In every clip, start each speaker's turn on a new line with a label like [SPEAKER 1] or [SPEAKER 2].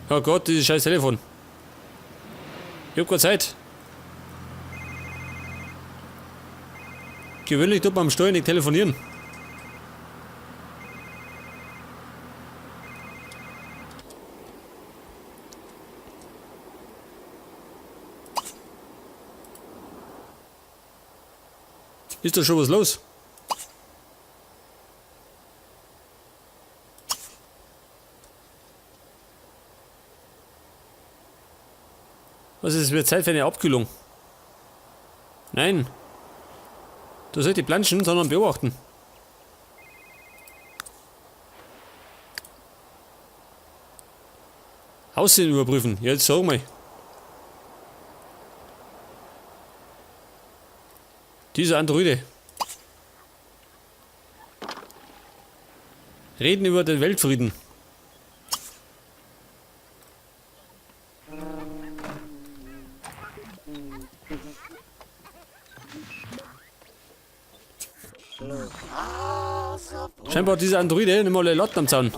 [SPEAKER 1] Oh Gott, dieses scheiß Telefon. Ich hab keine Zeit. Gewöhnlich tut man am Steuer nicht telefonieren. Ist da schon was los? Was ist, es wird Zeit für eine Abkühlung. Nein. Du sollst nicht planschen, sondern beobachten. Aussehen überprüfen. Jetzt sag mal. Dieser Androide. Reden über den Weltfrieden. Scheinbar hat dieser Androide nicht mal alle Latten am Zaun.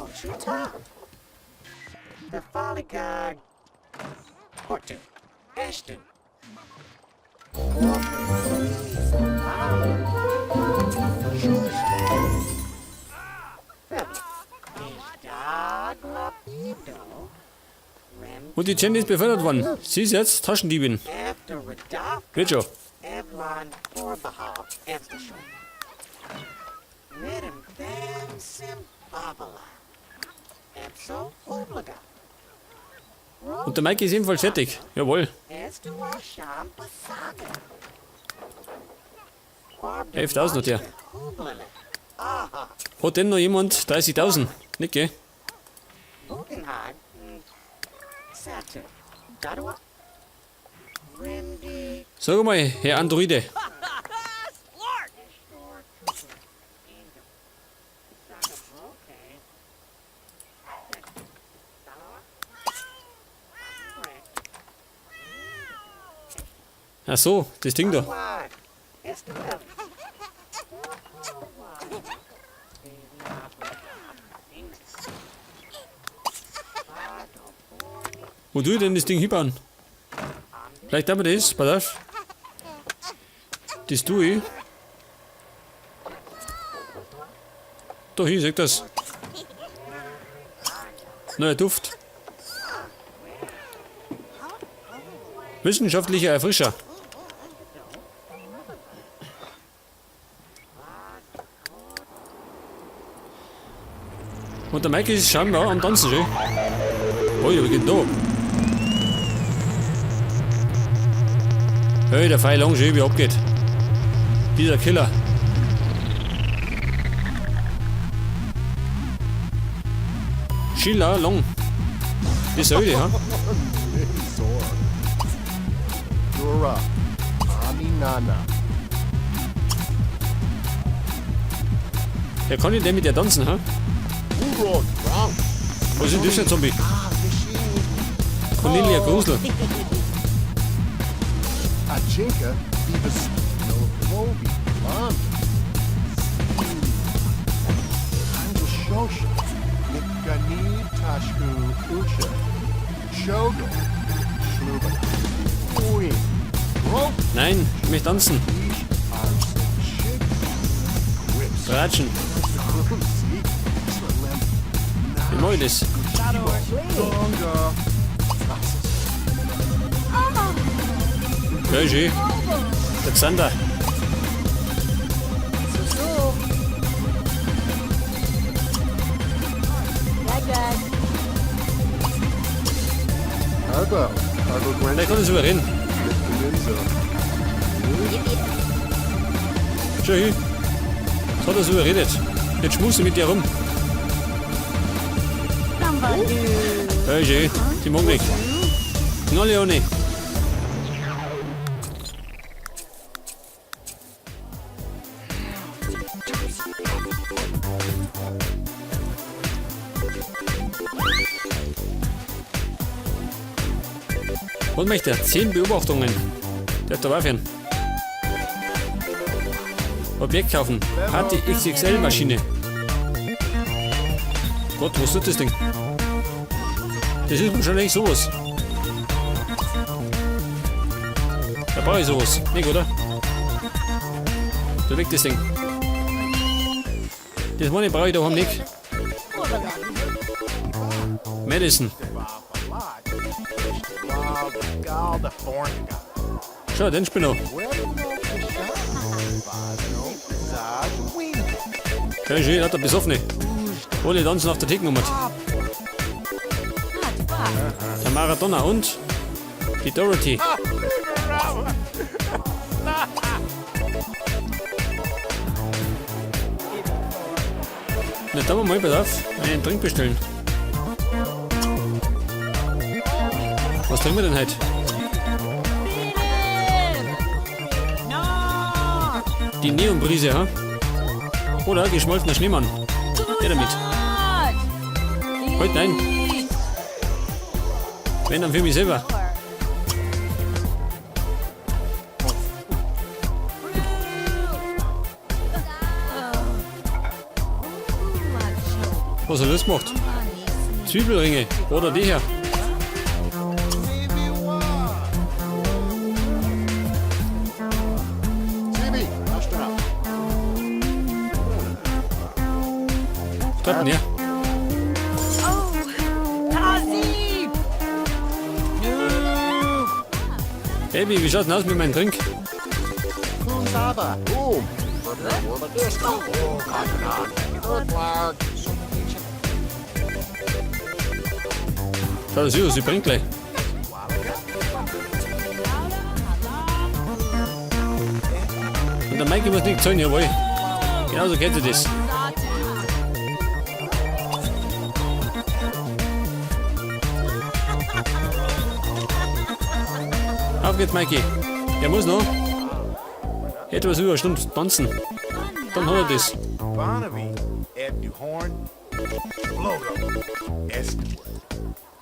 [SPEAKER 1] Und die Jenny ist befördert worden. Sie ist jetzt Taschendiebin. Wird schon. Und der Mike ist ebenfalls fertig. Jawohl. 11.000 hat der. Hat denn noch jemand 30.000? Nicht, gell? Sag mal, Herr Androide. Ach so, das Ding da. Wo tue ich denn das Ding hinbauen? Vielleicht haben wir das, pass auf. Das tue ich. Da hier, seht das. Neuer Duft. Wissenschaftlicher Erfrischer. Und der Mike ist scheinbar am Tanzen, schön. Ui, wie geht denn da? Hey, der Pfeil lang, schön, wie abgeht. Dieser Killer. Schiller Long. Die Säule, ha? Ja, kann ich denn mit der tanzen, ha? Was ist denn das für ein Zombie? Cornelia Grusel. Nein, ich möchte tanzen. Tratschen. Wie mach ich das? Ja, schön. Der Xander. Vielleicht kann ich überreden. Schau hin. Das hat er so überredet. Jetzt schmust du mit dir rum. Ja, schön. Die mag nicht. Na, Leonie. Was möchte er? 10 Beobachtungen. Der hat da aufhören. Objekt kaufen. Party XXL Maschine. Gott, was tut das Ding? Das ist wahrscheinlich sowas. Da brauche ich sowas. Nicht, oder? Da weg das Ding. Das meine brauche ich daheim nicht. Madison. Schau, den Spinner. Ja, schön, hat er besoffene. Alle tanzen auf der Thekennummer. Der Maradona und die Dorothy. Na, da mal, pass auf, einen Drink bestellen. Was trinken wir denn heute? Die Neonbrise, ha? Oder geschmolzener Schneemann. Der damit. Heute nein. Wenn, dann für mich selber. Was er das gemacht? Zwiebelringe. Oder die hier. Dort, ja. Baby, wie schaut's denn aus mit meinem Drink? Schau, das ist, sie bringt gleich. Und der Maike muss nicht zahlen, jawohl. Genauso kennt sie das. Auf geht's, Maiki. Er muss noch etwas über eine Stunde tanzen. Dann hat er das.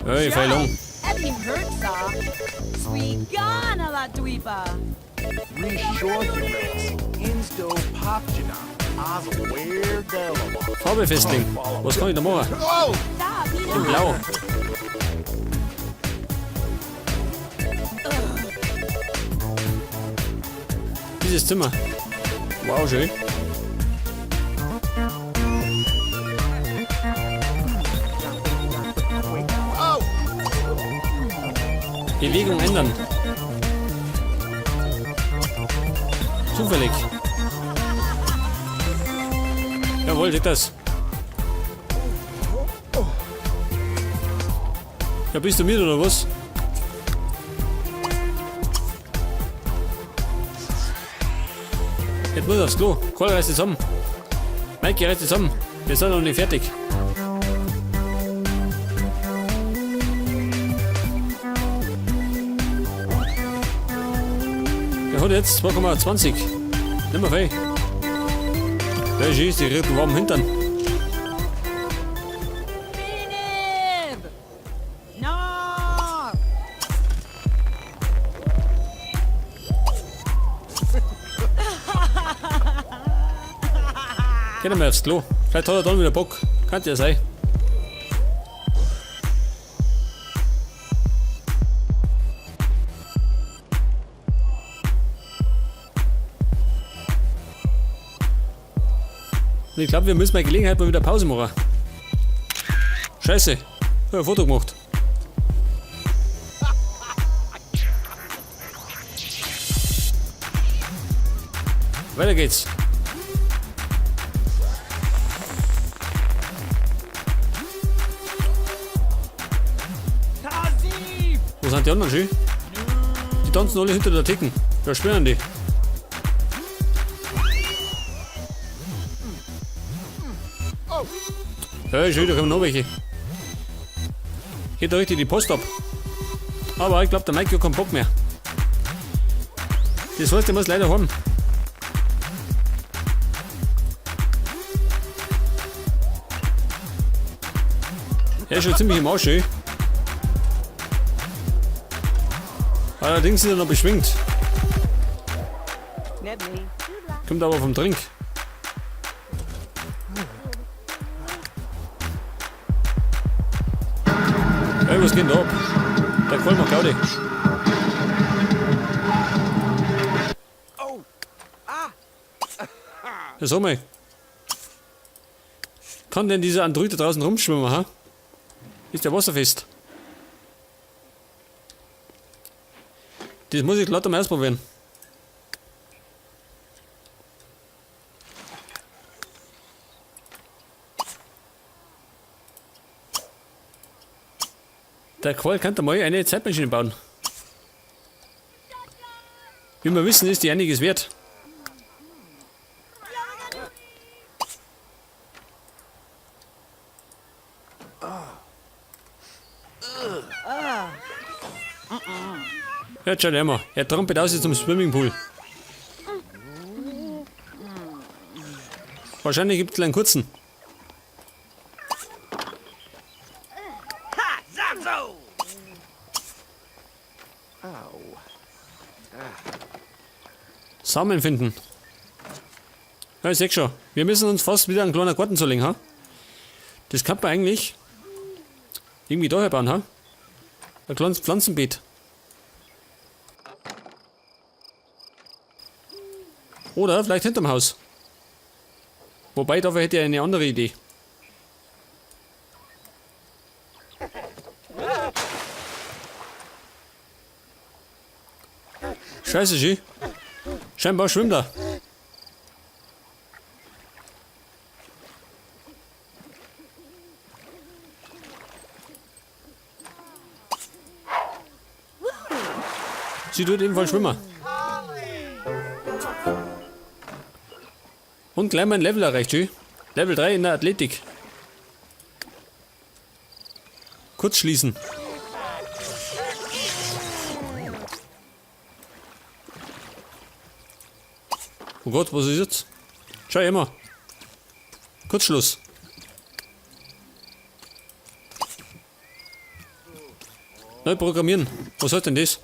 [SPEAKER 1] Hey, Feilong. Farbe festlegen. Was kann ich da machen? In Blau. Dieses Zimmer. Wow, schön. Bewegung ändern. Zufällig. Jawohl, seht das. Ja, bist du mit oder was? Jetzt muss ich aufs Klo. Karl, reiß dich zusammen. Maike, reiß dich zusammen. Wir sind noch nicht fertig. Der hat jetzt 2,20. Nimm mal viel. Der schießt, die kriegt einen warmen Hintern. Geh doch mal aufs Klo. Vielleicht hat er dann wieder Bock. Kann ja sein. Und ich glaub, wir müssen bei Gelegenheit mal wieder Pause machen. Scheiße, ich hab ein Foto gemacht. Weiter geht's. Wo sind die anderen schon? Die tanzen alle hinter der Theke. Da sperren die. Ja, schön, da kommen noch welche. Geht da richtig die Post ab. Aber ich glaub, der Mike hat keinen Bock mehr. Das heißt, der muss leider haben. Er ist schon ziemlich im Arsch, ey. Allerdings ist er noch beschwingt. Kommt aber vom Trink. Hey, was geht denn da ab? Der Qual macht Gaudi.
[SPEAKER 2] Oh. Ah.
[SPEAKER 1] Ja, sag mal. Kann denn dieser Android da draußen rumschwimmen, ha? Ist der wasserfest? Das muss ich glatt mal ausprobieren. Der Qual kann da mal eine Zeitmaschine bauen. Wie wir wissen, ist die einiges wert. Ja, schau dir mal. Er trampelt aus zum Swimmingpool. Wahrscheinlich gibt's einen kurzen.
[SPEAKER 2] Ha! Zazo! Au.
[SPEAKER 1] Samen finden. Ja, ich seh schon. Wir müssen uns fast wieder einen kleinen Garten zulegen, ha? Das kann man eigentlich irgendwie daher bauen, ha? Ein kleines Pflanzenbeet. Oder vielleicht hinterm Haus. Wobei, dafür hätte ich eine andere Idee. Scheiße, Ski. Scheinbar schwimmt er. Sie tut ebenfalls schwimmen. Und gleich mal ein Level erreicht, schön. Level 3 in der Athletik. Kurz schließen. Oh Gott, was ist jetzt? Schau immer. Kurzschluss. Neu programmieren. Was heißt denn das?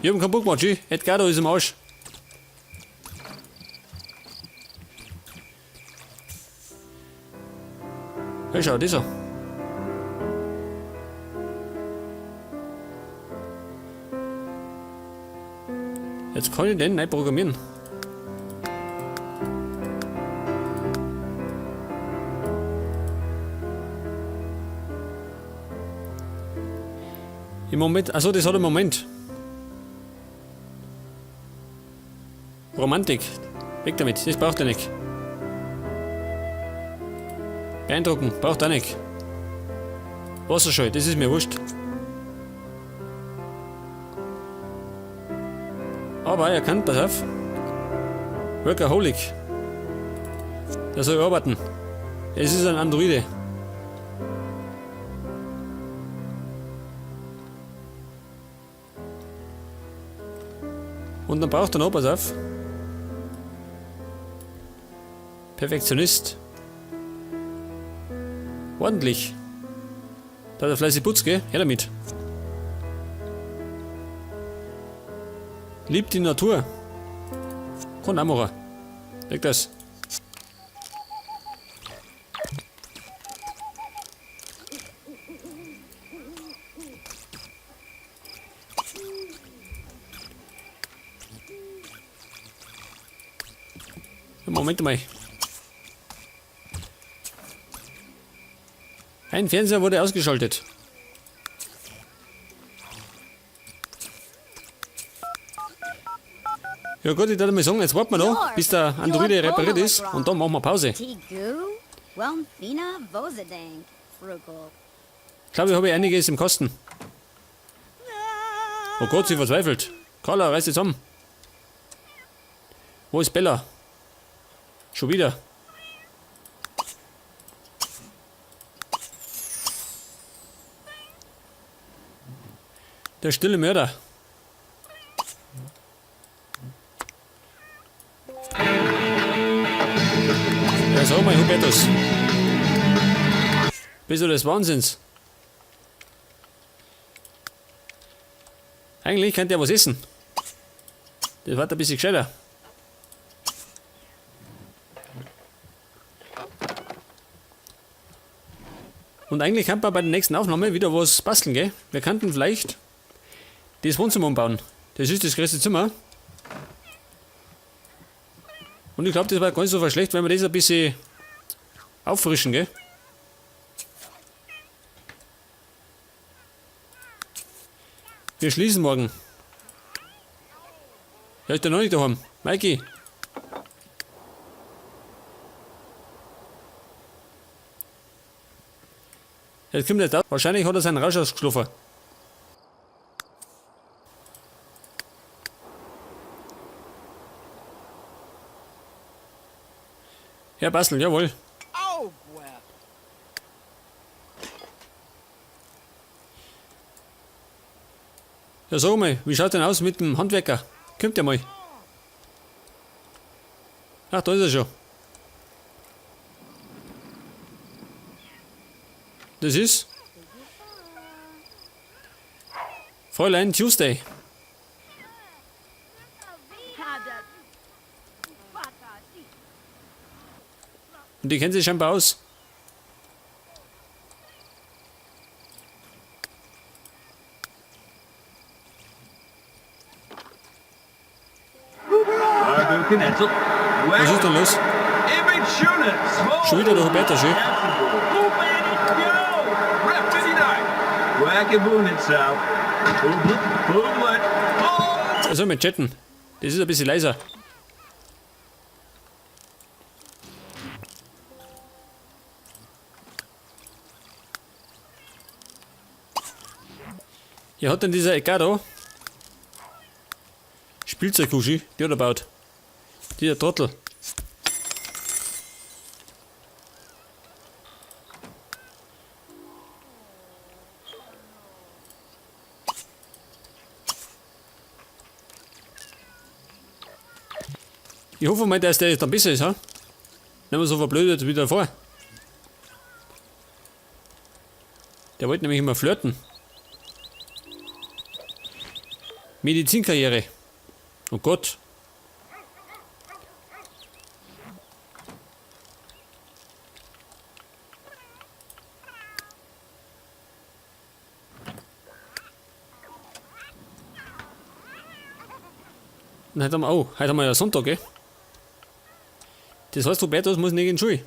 [SPEAKER 1] Ich hab keinen Bock mehr, tschüss. Edgardo ist im Arsch. Hey, schau, das an. Jetzt kann ich den neu programmieren. Im Moment, achso, das hat im Moment. Romantik. Weg damit, das braucht er nicht. Beeindrucken, braucht er nicht. Wasserscheu, das ist mir wurscht. Aber er kann, pass auf. Workaholic. Der soll arbeiten. Es ist ein Androide. Und dann braucht er noch, pass auf. Perfektionist. Ordentlich. Da hat er fleißig putzt, gell? Her damit. Liebt die Natur. Kann auch machen. Leg das. Moment mal. Ein Fernseher wurde ausgeschaltet. Ja gut, ich würde mal sagen, jetzt warten wir noch, bis der Androide repariert ist und dann machen wir Pause. Ich glaube, ich habe einiges im Kasten. Oh Gott, sie verzweifelt. Carla, reiß dich zusammen. Wo ist Bella? Schon wieder. Der stille Mörder. Ja, sag mal, Hubertus. Bist du des Wahnsinns? Eigentlich könnte er was essen. Das war ein bisschen gescheiter. Und eigentlich kann man bei der nächsten Aufnahme wieder was basteln, gell? Wir könnten vielleicht das Wohnzimmer umbauen. Das ist das größte Zimmer. Und ich glaube, das war gar nicht so schlecht, wenn wir das ein bisschen auffrischen, gell? Wir schließen morgen. Ja, ist der noch nicht daheim. Maiki. Jetzt kommt er da. Wahrscheinlich hat er seinen Rausch ausgeschlafen. Ja, Bastel, jawohl. Ja, sag mal, wie schaut denn aus mit dem Handwerker? Kommt der mal. Ach, da ist er schon. Das ist Fräulein Tuesday. Und die kennen sich scheinbar aus. Was ist denn los? Schon wieder der Huberta, schön. Also mit Chatten. Das ist ein bisschen leiser. Hier hat denn dieser Edgardo Spielzeugkuschi, die hat er gebaut. Dieser Trottel. Ich hoffe mal, dass der jetzt dann besser ist, ha? Nicht mehr so verblödet wie davor. Der wollte nämlich immer flirten. Medizinkarriere. Oh Gott. Und heute haben wir, oh, heute haben wir ja Sonntag, gell? Das heißt, Hubertus muss nicht in die Schule.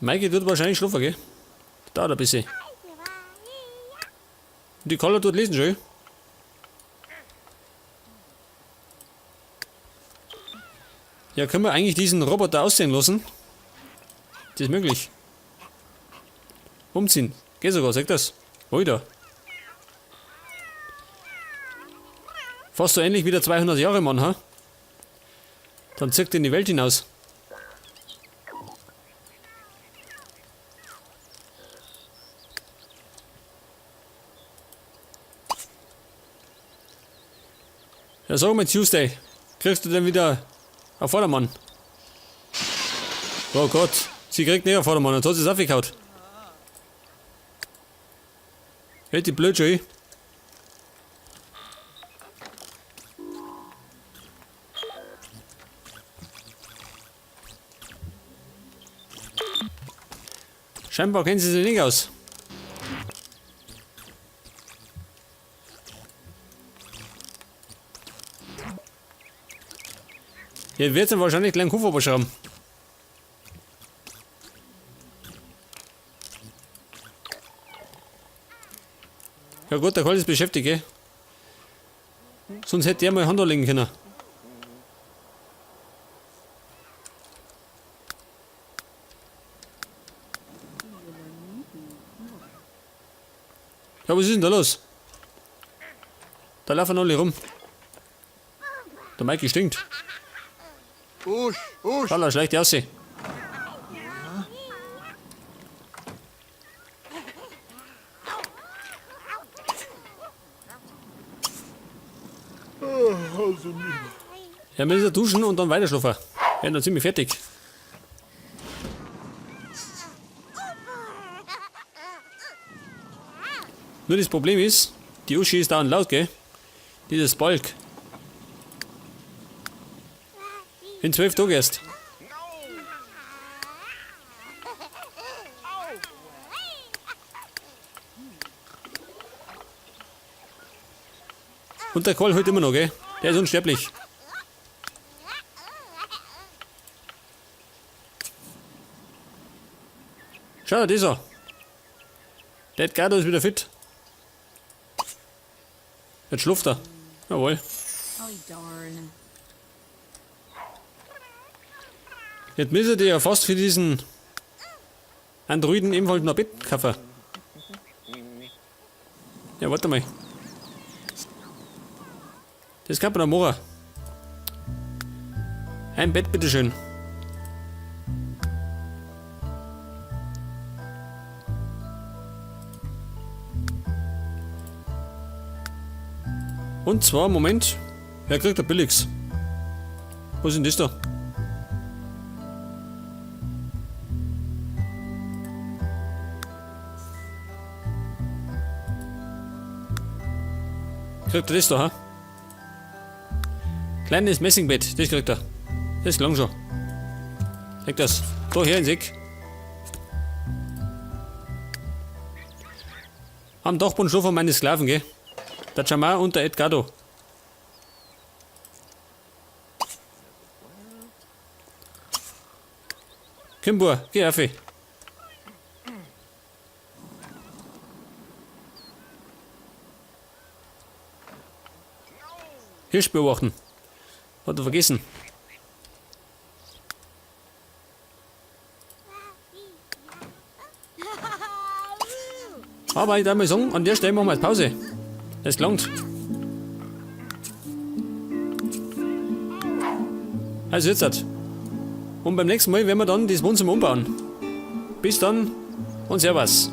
[SPEAKER 1] Maike tut wahrscheinlich schlafen, gell? Dauert ein bisschen. Und die Carla tut lesen schon. Ja, können wir eigentlich diesen Roboter aussehen lassen? Das ist möglich. Umziehen. Geht sogar, sag das. Alter. Fast so ähnlich wie der 200 Jahre Mann, ha? Dann zirkt er in die Welt hinaus. Ja, sag mal, Tuesday. Kriegst du denn wieder auf Vordermann? Oh Gott, sie kriegt nicht auf Vordermann, jetzt hat sie es aufgehauen. Hält die blöd schon. Scheinbar kennen sie sich nicht aus. Hier wird dann wahrscheinlich gleich einen Koffer beschrauben. Ja gut, der Karl ist beschäftigt, gell? Sonst hätte der mal Hand anlegen können. Ja, was ist denn da los? Da laufen alle rum. Der Maiki stinkt.
[SPEAKER 2] Usch, usch.
[SPEAKER 1] Schau, schlecht aussehen. Ja, wir müssen duschen und dann weiter schlafen. Ja, dann sind wir fertig. Nur das Problem ist, die Uschi ist dauernd laut, gell? Dieses Balk. In 12 Tagen erst. Und der Karl heute immer noch, gell? Der ist unsterblich. Schau, das ist. Der Edgardo ist wieder fit. Jetzt schläft er. Jawohl.
[SPEAKER 3] Oh, darn.
[SPEAKER 1] Jetzt müsstet ihr ja fast für diesen Androiden ebenfalls noch ein Bett kaufen. Ja, warte mal. Das kann man noch machen. Ein Bett, bitteschön. Und zwar, Moment. Wer kriegt der billigs? Was ist denn das da? Kriegt er das da, ha? Kleines Messingbett, das kriegt er. Das klang schon. Kriegt das. Da her ins Eck. Am Dachboden schlafen meine Sklaven, gell? Der Jamar und der Edgardo. Kimbur, geh auf. Hirsch beobachten. Hat er vergessen. Aber ich darf mal sagen, an der Stelle machen wir jetzt Pause. Es gelangt. Also jetzt halt. Und beim nächsten Mal werden wir dann das Wohnzimmer umbauen. Bis dann und Servus.